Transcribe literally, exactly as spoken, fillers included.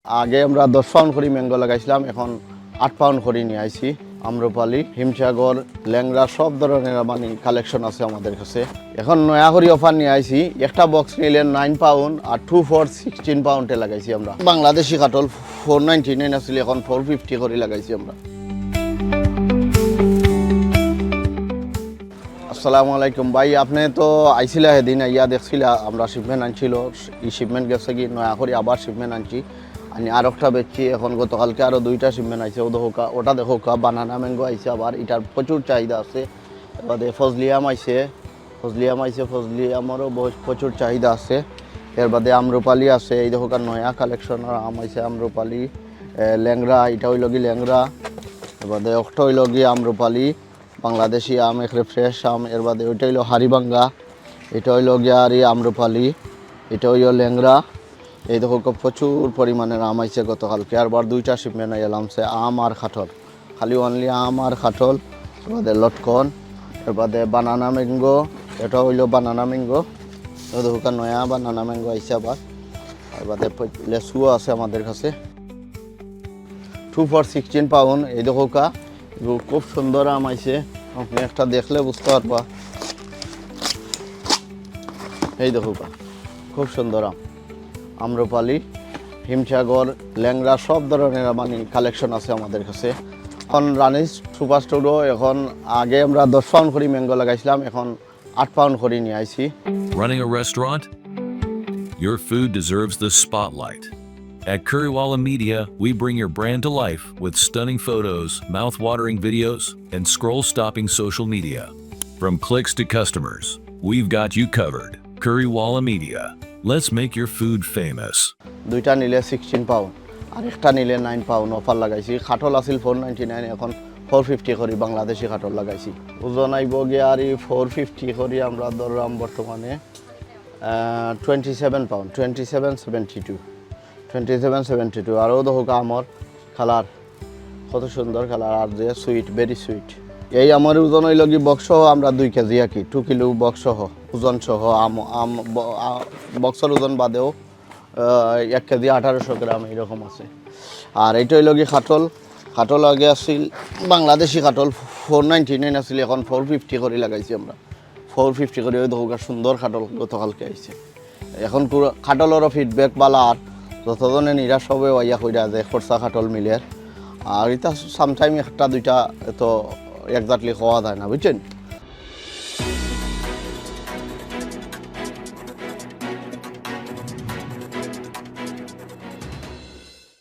আগে আমরা দশ পাউন্ড করি ম্যাঙ্গো লাগাইছিলাম, এখন আট পাউন্ড করি নিয়া আইছি। আম্রপালি, হিমসাগর, ল্যাংড়া, সব ধরনের মানে কালেকশন আছে আমাদের কাছে। এখন নয়া করি অফার নিয়া আইছি, একটা বক্স নিলে নাইন পাউন্ড আর টু ফর সিক্সটিন পাউন্ডে লাগাইছি আমরা। বাংলাদেশি কাঠল ফোর নাইনটি নাইন আছিল, এখন ফোর ফিফটি করি লাগাইছি আমরা। আসসালামু আলাইকুম ভাই, আপনি তো আইছিলা সেদিন, আইয়া দেখছিলা আমরা শিপমেন্ট আনছিল, ই শিপমেন্ট গেছে কি নয়া করি আবার শিপমেন্ট আনছি। আমি আর একটা বেচছি, এখন গতকালকে আরও দুইটা শিপমেন্ট আইছে। ও দেখোকা, ওটা দেখোকা, বানানা ম্যাঙ্গো আইছে আবার, এটার প্রচুর চাহিদা আছে। এর বাদে ফজলি আম আইছে, ফজলি আম আইছে, ফজলি আমরও বহুত প্রচুর চাহিদা আছে। এর বাদে আম্রপালি আছে, এই দেখোকা নয়া কালেকশনের আম আইছে আম্রপালি, এ, ল্যাংড়া, এটা হইল কি ল্যাংড়া। এর বাদে একটা হইল কি আম্রপালি, বাংলাদেশি আম, একেবারে ফ্রেশ আম। এর বাদে ওইটা হইল হারিবাঙ্গা, এটা হইল গিয়া আর এই আম্রপালি, এটা হইল ল্যাংড়া। এই দেখো, খুব প্রচুর পরিমাণের আম আইছে গতকালকে, আরবার দুইটা শিপমেন্ট আইয়া লামছে, আম আর কাঠল, খালি অনলি আম আর কাঠল। এর বাদে লটকন, এর বাদে বানানা ম্যাঙ্গো, এটা হইল বানানা ম্যাঙ্গো। এই দেখো, নয়া বানানা ম্যাঙ্গো আইছে আবার। এর বাদে প-, লেচুও আছে আমাদের কাছে। Two for sixteen pound. এই দেখো কা, এগু খুব সুন্দর আম আইছে, আপনি একটা দেখলে বুঝতে পারবা। এই দেখো কা, খুব সুন্দর আম। আম্রপালি, হিমসাগর, ল্যাংড়া, সব ধরনের মানে কালেকশন আছে আমাদের কাছে। এখন রানিস সুপার স্টোরও এখন, আগে আমরা দশ পাউন্ড করি ম্যাঙ্গো লাগাইছিলাম, এখন আট পাউন্ড করি নিয়া আইছি। Running a restaurant? Your food deserves the spotlight. At Currywalla Media, we bring your brand to life with stunning photos, mouth-watering videos, and scroll-stopping social media. From clicks to customers, we've got you covered. Currywalla Media. Let's make your food famous. দুইটা নিলে sixteen pound আর একটা নিলে nine pound offer লাগাইছি। কাঠল আছিল four ninety nine, এখন four fifty করি বাংলাদেশি কাঠল লাগাইছি। ওজন আইব গিয়া আর এই ফোর ফিফটি করি আমরা ধরলাম বর্তমানে twenty seven pound, twenty seven seventy two, twenty seven seventy two. আরও দেখো আমার কালার, কত সুন্দর কালার, আর যে সুইট, ভেরি সুইট। এই আমার ওজন হইল কি বক্স সহ আমরা দুই কেজি আর কি, টু কিলো বক্স সহ, ওজন সহ আম, আম ব-, আ-, বক্সর ওজন বাদেও আহ, এক কেজি আঠারোশো গ্রাম এরকম আছে। আর এটা হইল কি কাঠল, কাঠল আগে আছিল বাংলাদেশি কাঠল, ফোর নাইনটি নাইন আছিল, এখন ফোর ফিফটি করি লাগাইছি আমরা। ফোর ফিফটি করি, ওই দেখো সুন্দর কাঠল গতকালকে আইছে। এখন পুরো কাঠলরও ফিডব্যাক বালা, আর যতজনে নিরাশ হবে আইয়া কইরা যে খরচা কাঠল মিলের। আর এটা সামটাইম একটা দুইটা তো এক্স্যাক্টলি খাওয়া যায় না, বুঝছেন?